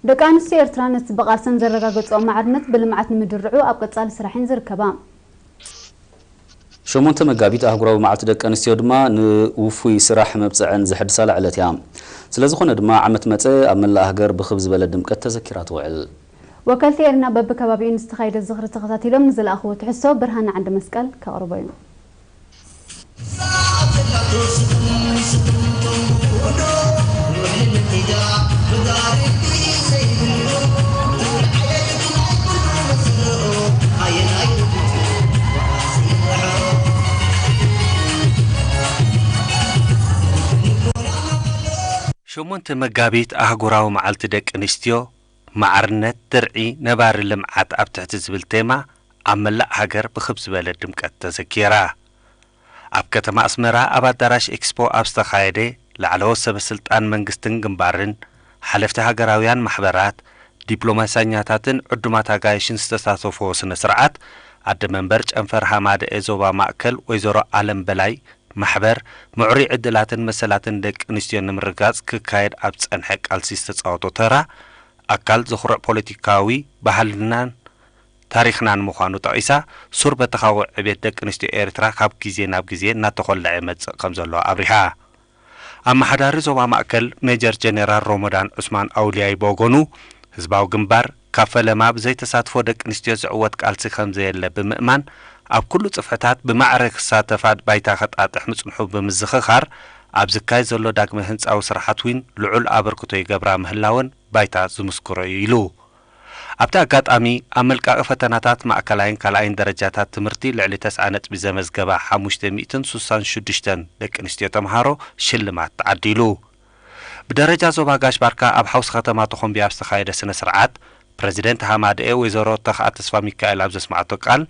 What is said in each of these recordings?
ደቂ ኣንስትዮ ኤርትራ ነቲ ብቓልሰን ዘረጋገጽኦ ማዕርነት ብልምዓት ንምድርዑ ኣብ ቀጻሊ ስራሕን ዝርከባ። ሸሞንተ መጋቢት ኣህጉራዊ መዓልቲ ደቂ ኣንስትዮ ድማ ንውፉይ ስራሕ መብጽዐን ዘሐድሳላ ዕለት እያ። ስለዝኾነ ድማ ዓመት መጸ ኣብ መላእ ሃገር ብኽብ ዝበለ ድምቀት ተዘኪራ ትውዕል። ወከልቲ ኤሪና በብከባቢኡ ንዝተኻየደ ዝኽሪ ተኸታቲሎም ንዝለኣኽዎ ትሕዝቶ ብርሃነ ዓንደ መስቀል ከቕርቦ እዩ። ሸሞንተ መጋቢት ኣህጉራዊ መዓልቲ ደቂ ኣንስትዮ፣ ማዕርነት፣ ድርዒ፣ ነባሪ ልምዓት ኣብ ትሕቲ ዝብል ቴማ ኣብ መላእ ሃገር ብኽብ ዝበለ ድምቀት ተዘኪራ። ኣብ ከተማ ኣስመራ ኣብ ኣዳራሽ ኤክስፖ ኣብ ዝተኻየደ ላዕለዎት ሰበ ስልጣን መንግስትን ግንባርን፣ ሓለፍቲ ሃገራውያን ማሕበራት፣ ዲፕሎማሰኛታትን ዕዱማት ኣጋይሽን ዝተሳተፍዎ ስነ ስርዓት ኣደ መንበር ጨንፈር ሃማደኤ ዞባ ማእከል ወይዘሮ ኣለም በላይ ማሕበር ምዕሩይ ዕድላትን መሰላትን ደቂ ኣንስትዮ ንምርግጋጽ ክካየድ ኣብ ዝጸንሐ ቃልሲ ዝተጻወቶ ተራ ኣካል ዘኹርዕ ፖለቲካዊ ባህልናን ታሪኽናን ምዃኑ ጠቒሳ፣ ሱር በተኻዊ ዕቤት ደቂ ኣንስትዮ ኤርትራ ካብ ግዜ ናብ ግዜ እናተኾልዐ ይመጽእ ከም ዘሎ ኣብሪሃ። ኣመሓዳሪ ዞባ ማእከል ሜጀር ጀነራል ሮሞዳን ዑስማን ኣውልያይ ብወገኑ፣ ህዝባዊ ግንባር ካብ ፈለማ ብዘይተሳትፎ ደቂ ኣንስትዮ ዝዕወት ቃልሲ ከም ዘየለ ብምእማን፣ ኣብ ኩሉ ጽፍሕታት ብማዕረ ክሳተፋ ባይታ ከጣጥሕ ምጽንሑ ብምዝኽኻር፣ ኣብ ዝካየድ ዘሎ ዳግመ ህንጻዊ ስራሓት እውን ልዑል ኣበርክቶ ይገብራ ምህላወን ባይታ ዝምስክሮ እዩ ኢሉ። ኣብቲ ኣጋጣሚ፣ ኣብ መልቃቂ ፈተናታት ማእከላይን ካልኣይን ደረጃታት ትምህርቲ ልዕሊ ተስዓ ነጥቢ ዘመዝገባ ሓሙሽተ ሚእትን ስሳን ሽዱሽተን ደቂ ኣንስትዮ ተምሃሮ ሽልማት ተዓዲሉ። ብደረጃ ዞባ ጋሽ ባርካ ኣብ ሓውሲ ከተማ ተኾምቢያ ኣብ ዝተኻየደ ስነ ስርዓት፣ ፕረዚደንት ሃማደኤ ወይዘሮ ተኽኣ ተስፋሚካኤል ኣብ ዘስምዓቶ ቃል፣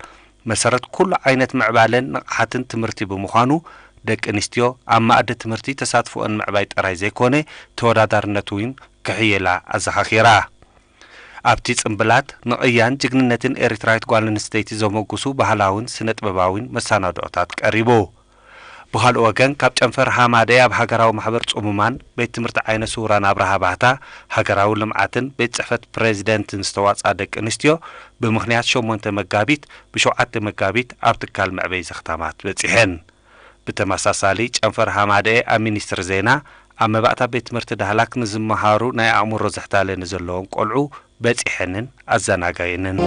መሰረት ኩሉ ዓይነት ምዕባለን ንቕሓትን ትምህርቲ ብምዃኑ፣ ደቂ ኣንስትዮ ኣብ መኣዲ ትምህርቲ ተሳትፎኣን ምዕባይ ጥራይ ዘይኮነ፣ ተወዳዳርነት እውን ክሕይላ ኣዘኻኺራ። ኣብቲ ጽምብላት፣ ንቕያን ጅግንነትን ኤሪትራዊት ጓል ኣንስተይቲ ዘሞጉሱ ባህላዊን ስነ-ጥበባዊን መሰናድኦታት ቀሪቡ። ብኻልእ ወገን፣ ካብ ጨንፈር ሃማደኤ ኣብ ሃገራዊ ማሕበር ጽሙማን ቤት ትምህርቲ ዓይነ ስውራን ኣብርሃ ባህታ፣ ሃገራዊ ልምዓትን ቤት ጽሕፈት ፕረዚደንትን ዝተዋጽኣ ደቂ ኣንስትዮ፣ ብምኽንያት ሸሞንተ መጋቢት፣ ብሸውዓተ መጋቢት ኣብ ትካል መዕበዪ ዘኽታማት በጺሐን። ብተመሳሳሊ፣ ጨንፈር ሃማደኤ ኣብ ሚኒስትሪ ዜና፣ ኣብ መባእታ ቤት ትምህርቲ ዳህላክ ንዝመሃሩ ናይ ኣእምሮ ዝሕታለ ንዘለዎም ቆልዑ በጺሐንን ኣዘናጋየንን።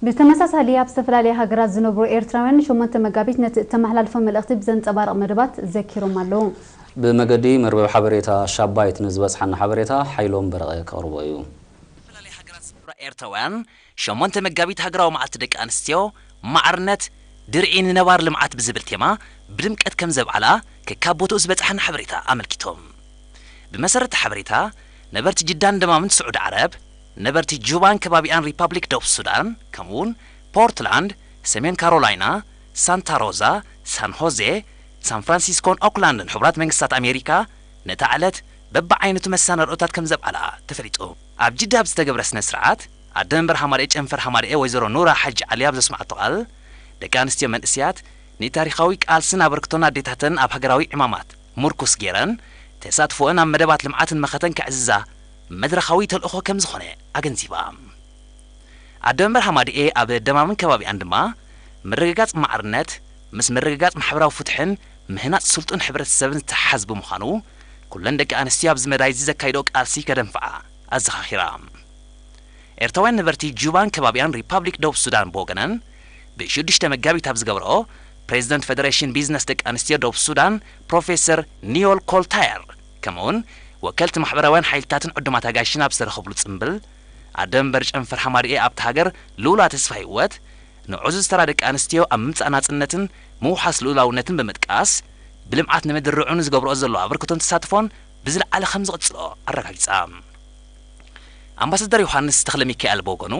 ብተመሳሳሊ፣ ኣብ ዝተፈላለያ ሃገራት ዝነብሩ ኤርትራውያን ንሸሞንተ መጋቢት ነቲ እተመሓላልፎ መልእኽቲ ብዘንጸባርቕ መደባት ዘኪሮም ኣለዉ። ብመገዲ መርበብ ሓበሬታ ሻባይት ንዝበጽሓና ሓበሬታ ሓይሎም በረቐ ከቕርቦ እዩ። ዝተፈላለያ ሃገራት ዝነብራ ኤርትራውያን ሸሞንተ መጋቢት ሃገራዊ መዓልቲ ደቂ ኣንስትዮ፣ ማዕርነት፣ ድርዒ ንነባር ልምዓት ብዝብል ቴማ ብድምቀት ከም ዘብዓላ ከካብ ቦትኡ ዝበጽሓና ሓበሬታ ኣመልኪቶም። ብመሰረት እቲ ሓበሬታ፣ ነበርቲ ጅዳን ደማምን ስዑዲ ዓረብ፣ ነበርቲ ጁባን ከባቢኣን ሪፓብሊክ ደቡብ ሱዳን፣ ከምኡውን ፖርትላንድ፣ ሰሜን ካሮላይና፣ ሳንታ ሮዛ፣ ሳን ሆዜ፣ ሳን ፍራንሲስኮን ኦክላንድን ሕቡራት መንግስታት ኣሜሪካ ነታ ዕለት በብዓይነቱ መሰናድኦታት ከም ዘብዓላ ተፈሊጡ። ኣብ ጅዳ ኣብ ዝተገብረ ስነ ስርዓት፣ ኣደ መንበር ሃማደኤ ጨንፈር ሃማደኤ ወይዘሮ ኑራ ሓጂ ዓሊ ኣብ ዘስምዓቶ ቃል፣ ደቂ ኣንስትዮ መንእስያት ንታሪኻዊ ቃልስን ኣበርክቶን ኣዴታተን ኣብ ሃገራዊ ዕማማት ምርኩስ ገይረን፣ ተሳትፎአን ኣብ መደባት ልምዓትን መኸተን ከዕዝዛ መድረኻዊ ተልእኾ ከም ዝኾነ ኣገንዚባ። ኣደ መንበር ሃማደኤ ኣብ ደማምን ከባቢኣን ድማ፣ ምርግጋጽ ማዕርነት ምስ ምርግጋጽ ማሕበራዊ ፍትሕን ምህናጽ ስልጡን ሕብረተሰብን ዝተሓሓዝ ብምዃኑ፣ ኩለን ደቂ ኣንስትዮ ኣብዚ መዳይ እዚ ዘካይድኦ ቃልሲ ከደንፍዓ ኣዘኻኺራ። ኤርትራውያን ነበርቲ ጁባን ከባቢኣን ሪፓብሊክ ደቡብ ሱዳን ብወገነን፣ ብሽዱሽተ መጋቢት ኣብ ዝገብርኦ፣ ፕሬዚደንት ፈደሬሽን ቢዝነስ ደቂ ኣንስትዮ ደቡብ ሱዳን ፕሮፌሰር ኒዮል ኮልታየር፣ ከምኡውን ወከልቲ ማሕበራውያን ሓይልታትን ዕዱማት ኣጋይሽን ኣብ ዝተረኸብሉ ጽምብል፣ ኣደ መንበር ጨንፈር ሓማሪኤ ኣብታ ሃገር ልኡላ ተስፋ ህይወት፣ ንዕዙዝ ተራ ደቂ ኣንስትዮ ኣብ ምምጻእ ናጽነትን ምውሓስ ልኡላውነትን ብምጥቃስ፣ ብልምዓት ንምድርዑ ንዝገብርኦ ዘለዋ ኣበርክቶን ተሳትፎን ብዝለዓለ ከም ዝቕጽልኦ ኣረጋጊጻ። ኣምባሳደር ዮሃንስ ተኽለሚካኤል ብወገኑ፣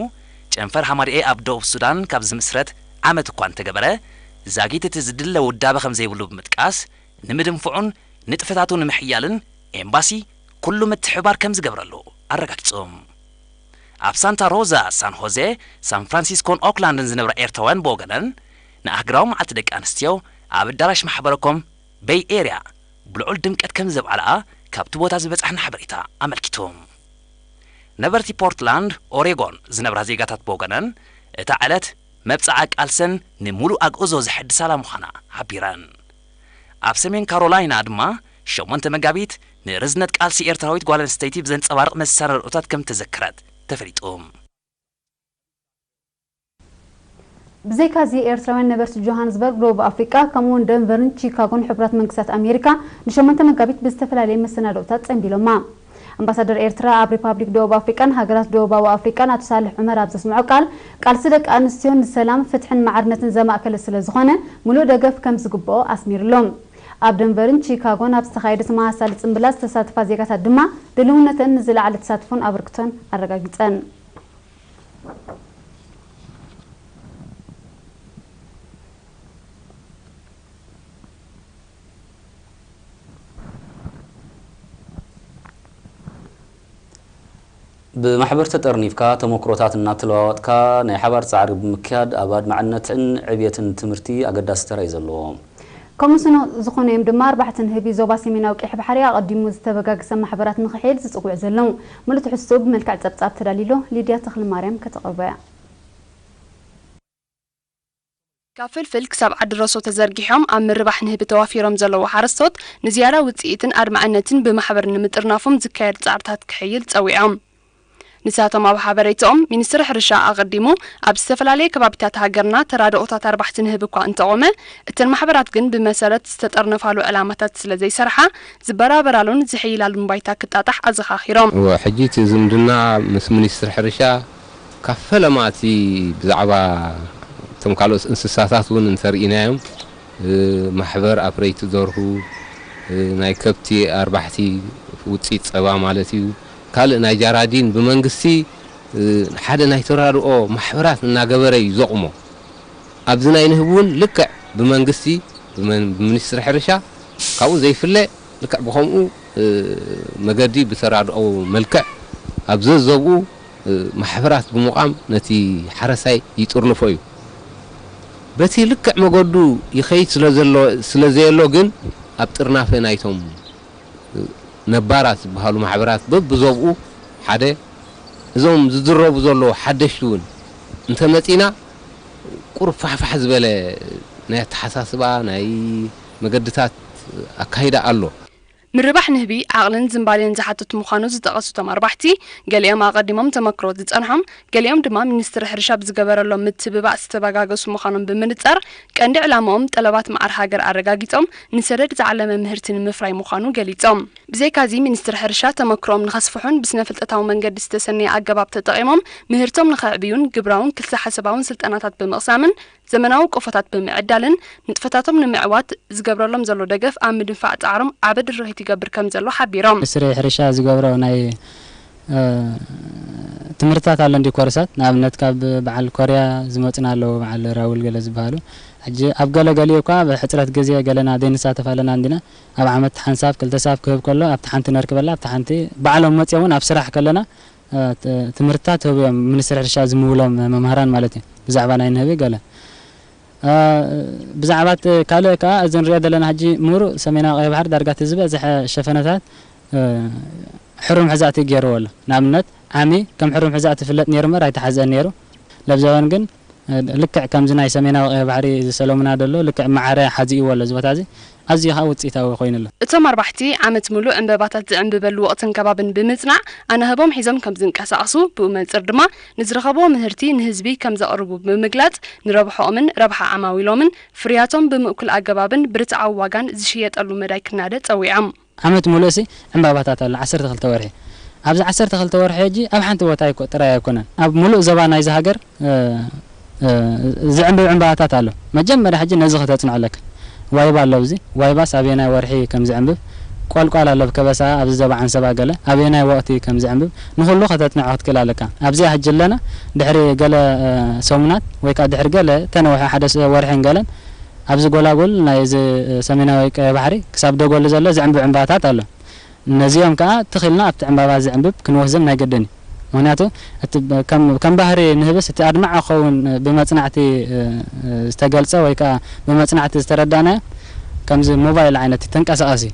ጨንፈር ሃማሪኤ ኣብ ደቡብ ሱዳን ካብ ዝምስረት ዓመት እኳ እንተገበረ፣ ዛጊት እቲ ዝድለ ውዳበ ከም ዘይብሉ ብምጥቃስ፣ ንምድንፍዑን ንጥፈታቱ ንምሕያልን ኤምባሲ ኩሉ ምትሕብባር ከም ዝገብረሉ ኣረጋጊጹ። ኣብ ሳንታ ሮዛ፣ ሳን ሆዜ፣ ሳን ፍራንሲስኮን ኦክላንድን ዝነብራ ኤርትራውያን ብወገነን፣ ንኣህግራዊ መዓልቲ ደቂ ኣንስትዮ ኣብ ኣዳራሽ ማሕበረኮም ቤይ ኤርያ ብልዑል ድምቀት ከም ዘብዓልኣ ካብቲ ቦታ ዝበጻሕና ሓበሬታ ኣመልኪቱ። ነበርቲ ፖርትላንድ ኦሬጎን ዝነብራ ዜጋታት ብወገነን፣ እታ ዕለት መብጽዓ ቃልሰን ንምሉእ ኣግእዞ ዘሐድሳላ ምዃና ሓቢረን። ኣብ ሰሜን ካሮላይና ድማ ሸሞንተ መጋቢት ንርዝነት ቃልሲ ኤርትራዊት ጓል ኣንስተይቲ ብዘንጸባርቕ መሰናድኦታት ከም ተዘከረት ተፈሊጡ። ብዘይካዚ ኤርትራውያን ነበርቲ ጆሃንስበርግ ደቡብ ኣፍሪቃ ከምኡውን ደንቨርን ቺካጎን ሕቡራት መንግስታት ኣሜሪካ ንሸሞንተ መጋቢት ብዝተፈላለየ መሰናድኦታት ጸንቢሎማ። ኣምባሳደር ኤርትራ ኣብ ሪፓብሊክ ደቡብ ኣፍሪቃን ሃገራት ደቡባዊ ኣፍሪቃን ኣቶ ሳልሕ ዑመር ኣብ ዘስምዖ ቃል፣ ቃልሲ ደቂ ኣንስትዮ ንሰላም፣ ፍትሕን ማዕርነትን ዘማእከለ ስለ ዝኾነ፣ ምሉእ ደገፍ ከም ዝግብኦ ኣስሚርሎም። ኣብ ደንቨርን ቺካጎን ኣብ ዝተኻየደ ተመሳሳሊ ጽምብላት ዝተሳተፋ ዜጋታት ድማ ድልውነተን ንዝለዓለ ተሳትፎን ኣበርክቶን ኣረጋጊጸን። ብማሕበር ተጠርኒፍካ ተመክሮታት እናተለዋወጥካ ናይ ሓባር ጻዕሪ ብምክያድ ኣብ ኣድማዕነትን ዕብየትን ትምህርቲ ኣገዳሲ ተራ እዩ ዘለዎ። ከምኡ ዝኾነ እዮም ድማ ኣርባሕቲ ንህቢ ዞባ ሰሜናዊ ቀይሕ ባሕሪ ኣቐዲሙ ዝተበጋገሰ ማሕበራት ንኽሕይል ዝጽውዕ ዘለዉ። ምሉእ ትሕዝትኡ ብመልክዕ ጸብጻብ ተዳሊሎ ሊድያ ተኽልማርያም ከተቕርቦ እያ። ካብ ፍልፍል ክሳብ ዓዲ ረሶ ተዘርጊሖም ኣብ ምርባሕ ንህቢ ተዋፊሮም ዘለዉ ሓረስቶት ንዝያዳ ውፅኢትን ኣድማዕነትን ብማሕበር ንምጥርናፎም ዝካየድ ፃዕርታት ክሕይል ፀዊዖም። ንሳቶም ኣብ ሓበሬትኦም ሚኒስትሪ ሕርሻ ኣቐዲሙ ኣብ ዝተፈላለየ ከባቢታት ሃገርና ተራድኦታት ኣርባሕቲ ንህቢ እኳ እንተቖመ እተን ማሕበራት ግን ብመሰረት ዝተጠርነፋሉ ዕላማታት ስለ ዘይሰርሓ ዝበራበራሉን ዝሕይላሉን ባይታ ክጣጣሕ ኣዘኻኺሮም። እወ ሕጂ እቲ ዝምድና ምስ ሚኒስትሪ ሕርሻ ካብ ፈለማ እቲ ብዛዕባ እቶም ካልኦት እንስሳታት እውን እንተርኢናዮም ማሕበር ኣፍረይቲ ደርሁ ናይ ከብቲ ኣርባሕቲ ውፅኢት ፀባ ማለት እዩ ካልእ ናይ ጃራዲን ብመንግስቲ ሓደ ናይ ተራድኦ ማሕበራት እናገበረ እዩ ዘቑሞ ኣብዚ ናይ ንህቢ እውን ልክዕ ብመንግስቲ ብሚኒስትሪ ሕርሻ ካብኡ ዘይፍለ ልክዕ ብኸምኡ መገዲ ብተራድኦ መልክዕ ኣብ ዘዘብኡ ማሕበራት ብምቋም ነቲ ሓረሳይ ይጥርንፎ እዩ። በቲ ልክዕ መገዱ ይኸይድ ስለዘየሎ ግን ኣብ ጥርናፈ ናይቶም ነባራት ዝበሃሉ ማሕበራት በብዘብኡ ሓደ እዞም ዝድረቡ ዘለዉ ሓደሽቲ እውን እንተመፂና ቁሩብ ፋሕፋሕ ዝበለ ናይ ኣተሓሳስባ ናይ መገድታት ኣካይዳ ኣሎ። ምርባሕ ንህቢ ዓቕልን ዝንባሌን ዝሓትት ምዃኑ ዝጠቐሱ እቶም ኣርባሕቲ፣ ገሊኦም ኣቐዲሞም ተመክሮ ዝጸንሖም፣ ገሊኦም ድማ ሚኒስትሪ ሕርሻ ብዝገበረሎም ምትብባዕ ዝተበጋገሱ ምዃኖም ብምንጻር፣ ቀንዲ ዕላምኦም ጠለባት መዓር ሃገር ኣረጋጊጾም ንሰደድ ዝዓለመ ምህርቲ ንምፍራይ ምዃኑ ገሊጾም። ብዘይካዚ ሚኒስትሪ ሕርሻ ተመክሮኦም ንኸስፍሑን ብስነ-ፍልጠታዊ መንገዲ ዝተሰነየ ኣገባብ ተጠቒሞም ምህርቶም ንኸዕብዩን ግብራውን ክልተ ሓሳባውን ስልጠናታት ብምቕሳምን ዘመናዊ ቆፎታት ብምዕዳልን ንጥፈታቶም ንምዕዋት ዝገብረሎም ዘሎ ደገፍ ኣብ ምድንፋዕ ጻዕሮም ዓቢ ድርኺት ይገብር ከም ዘሎ ሓቢሮም። ሚኒስትሪ ሕርሻ ዝገብሮ ናይ ትምህርትታት ኣሎ እንዲ ኮርሳት ንኣብነት ካብ በዓል ኮርያ ዝመፁና ኣለዉ በዓል ራውል ገለ ዝበሃሉ ሕጂ ኣብ ገለ ገሊኡ እኳ ብሕፅረት ግዜ ገለና ዘይንሳተፍ ኣለና እንዲና ኣብ ዓመት ሓንሳብ ክልተ ሳብ ክህብ ከሎ ኣብቲ ሓንቲ ነርክበላ ኣብቲ ሓንቲ ባዕሎም መፅኦም እውን ኣብ ስራሕ ከለና ትምህርትታት ህቡ እዮም ሚኒስትሪ ሕርሻ ዝምውሎም መምሃራን ማለት እዩ ብዛዕባ ናይ ንህቢ ገለ ብዛዕባ ካልእ ከዓ እዚ ንሪኦ ዘለና ሕጂ ምሩእ ሰሜናዊ ቀይ ባሕሪ ዳርጋ እቲ ዝበዝሐ ሸፈነታት ሕሩም ሕዛእቲ ገይርዎ ኣሎ ንኣብነት ዓሚ ከም ሕሩም ሕዛእቲ ፍለጥ ነይሩ እምበር ኣይተሓዝአን ነይሩ ለብዛውያን ግን ልክዕ ከምዚ ናይ ሰሜናዊ ቀይ ባሕሪ ዝሰለሙና ደሎ ልክዕ ማዕረ ሓዚእዎ ኣሎ እዚ ቦታ እዚ ኣዝዩ ከዓ ውፅኢታዊ ኮይኑ ኣሎ። እቶም ኣርባሕቲ ዓመት ምሉእ ዕምበባታት ዝዕምብበሉ ወቕትን ከባብን ብምጽናዕ ኣናህቦም ሒዞም ከም ዝንቀሳቐሱ ብኡ መንጽር ድማ ንዝረኸብዎ ምህርቲ ንህዝቢ ከም ዘቕርቡ ብምግላጽ ንረብሓኦምን ረብሓ ዓማዊሎምን ፍርያቶም ብምእኩል ኣገባብን ብርትዓዊ ዋጋን ዝሽየጠሉ መዳይ ክናደ ጸዊዖም። ዓመት ሙሉእ ሲ ዕምባባታት ኣሎ ዓሰርተ ክልተ ወርሒ ኣብዚ ዓሰርተ ክልተ ወርሒ ሕጂ ኣብ ሓንቲ ቦታ ኣይኮ ጥራይ ኣይኮነን ኣብ ሙሉእ ዞባ ናይዚ ሃገር ዝዕምብብ ዕምባባታት ኣሎ መጀመርያ ሕጂ ነዚ ከተጽንዖ ኣለካ ዋይባ ኣሎ ኣብዚ ዋይባስ ኣበየናይ ወርሒ ከም ዝዕምብብ ቆልቋል ኣሎ ኣብ ከበሳ ኣብዚ ዞባ ዓንሰባ ገለ ኣበየናይ ወቕቲ ከም ዝዕምብብ ንኹሉ ከተጽንዖ ክትክእል ኣለካ ኣብዚኣ ሕጂ ኣለና ድሕሪ ገለ ሰሙናት ወይ ከዓ ድሕሪ ገለ ተነውሐ ሓደ ወርሕን ገለን ኣብዚ ጎላጉል ናይ እዚ ሰሜናዊ ቀይ ባሕሪ ክሳብ ደጎሊ ዘሎ ዝዕምብብ ዕምባባታት ኣሎ። ነዚኦም ከኣ ትኽ ኢልና ኣብቲ ዕምባባ ዝዕምብብ ክንወስዞም ናይ ግድን እዩ። ምኽንያቱ እቲ ከም ባህሪ ንህብስ እቲ ኣድማዒ ክኸውን ብመጽናዕቲ ዝተገልጸ ወይ ከኣ ብመጽናዕቲ ዝተረዳእናዮ ከምዚ ሞባይል ዓይነት ተንቀሳቓሲ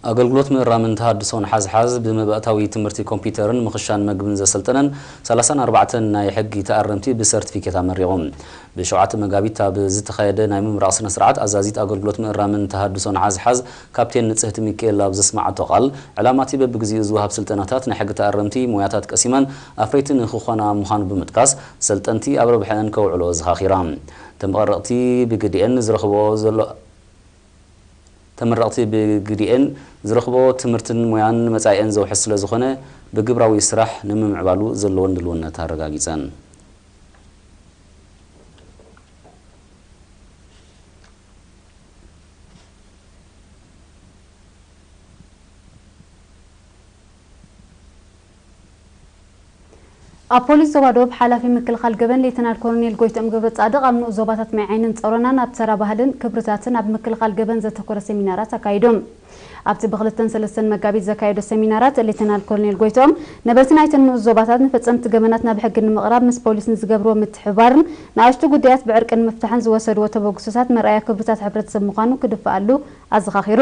ኣገልግሎት ምእራምን ተሃድሶን ሓዝሓዝ ብመባእታዊ ትምህርቲ ኮምፒውተርን ምኽሻን መግብን ዘሰልጠነን ሰላሳን ኣርባዕተን ናይ ሕጊ ተኣረምቲ ብሰርቲፊኬት ኣመሪቑ። ብሸውዓተ መጋቢት ኣብ ዝተኻየደ ናይ ምምራቕ ስነ ስርዓት ኣዛዚት ኣገልግሎት ምእራምን ተሃድሶን ሓዝሓዝ ካፕቴን ንጽህቲ ሚካኤል ኣብ ዘስማዓቶ ቃል፣ ዕላማቲ በብግዚኡ ዝወሃብ ስልጠናታት ናይ ሕጊ ተኣረምቲ ሞያታት ቀሲመን ኣፍረይቲ ንክኾና ምዃኑ ብምጥቃስ፣ ሰልጠንቲ ኣብ ረብሐአን ከውዕሎ ዘኻኺራ። ተመረቕቲ ብግዲኤን ዝረኽብኦ ዘሎ ተመረቕቲ ብግዲኤን ዝረኽቦ ትምህርትን ሞያን መጻኢኤን ዘውሕስ ስለ ዝኾነ፣ ብግብራዊ ስራሕ ንምምዕባሉ ዘለወን ድልውነት ኣረጋጊጸን። ኣብ ፖሊስ ዞባ ደቡብ ሓላፊ ምክልኻል ገበን ሌተናል ኮሎኔል ጎይትኦም ገብረጻድቕ ኣብ ንኡስ ዞባታት ማይ ዓይንን ጸሮናን ኣብ ተራ ባህልን ክብርታትን ኣብ ምክልኻል ገበን ዘተኮረ ሴሚናራት ኣካይዶም። ኣብቲ ብክልተን ሰለስተን መጋቢት ዘካየዶ ሴሚናራት ሌተናል ኮሎኔል ጎይትኦም ነበርቲ ናይተን ንኡስ ዞባታት ንፈጸምቲ ገበናት ናብ ሕጊ ንምቕራብ ምስ ፖሊስ ንዝገብርዎ ምትሕብባርን ንኣሽቱ ጉዳያት ብዕርቂ ንምፍታሕን ዝወሰድዎ ተበግሶታት መርኣያ ክብርታት ሕብረተሰብ ምዃኑ ክድፍኣሉ ኣዘኻኺሩ።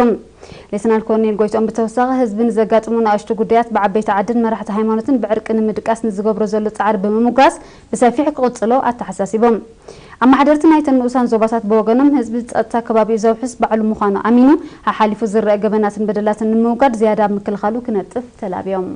ሌተናል ኮሎኔል ጎይትኦም ብተወሳኺ ህዝቢ ንዘጋጥሙ ንኣሽቱ ጉዳያት ብዓበይቲ ዓድን መራሕቲ ሃይማኖትን ብዕርቂ ንምድቃስ ንዝገብሮ ዘሎ ጻዕሪ ብምምጓስ ብሰፊሕ ክቕጽሎ ኣተሓሳሲቦም። ኣመሓደርቲ ናይተን ንኡሳን ዞባታት ብወገኖም ህዝቢ ጸጥታ ከባቢኡ ዘውሕስ ባዕሉ ምዃኑ ኣሚኑ ሓሓሊፉ ዝረአ ገበናትን በደላትን ንምውጋድ ዝያዳ ኣብ ምክልኻሉ ክነጥፍ ተላብዮም።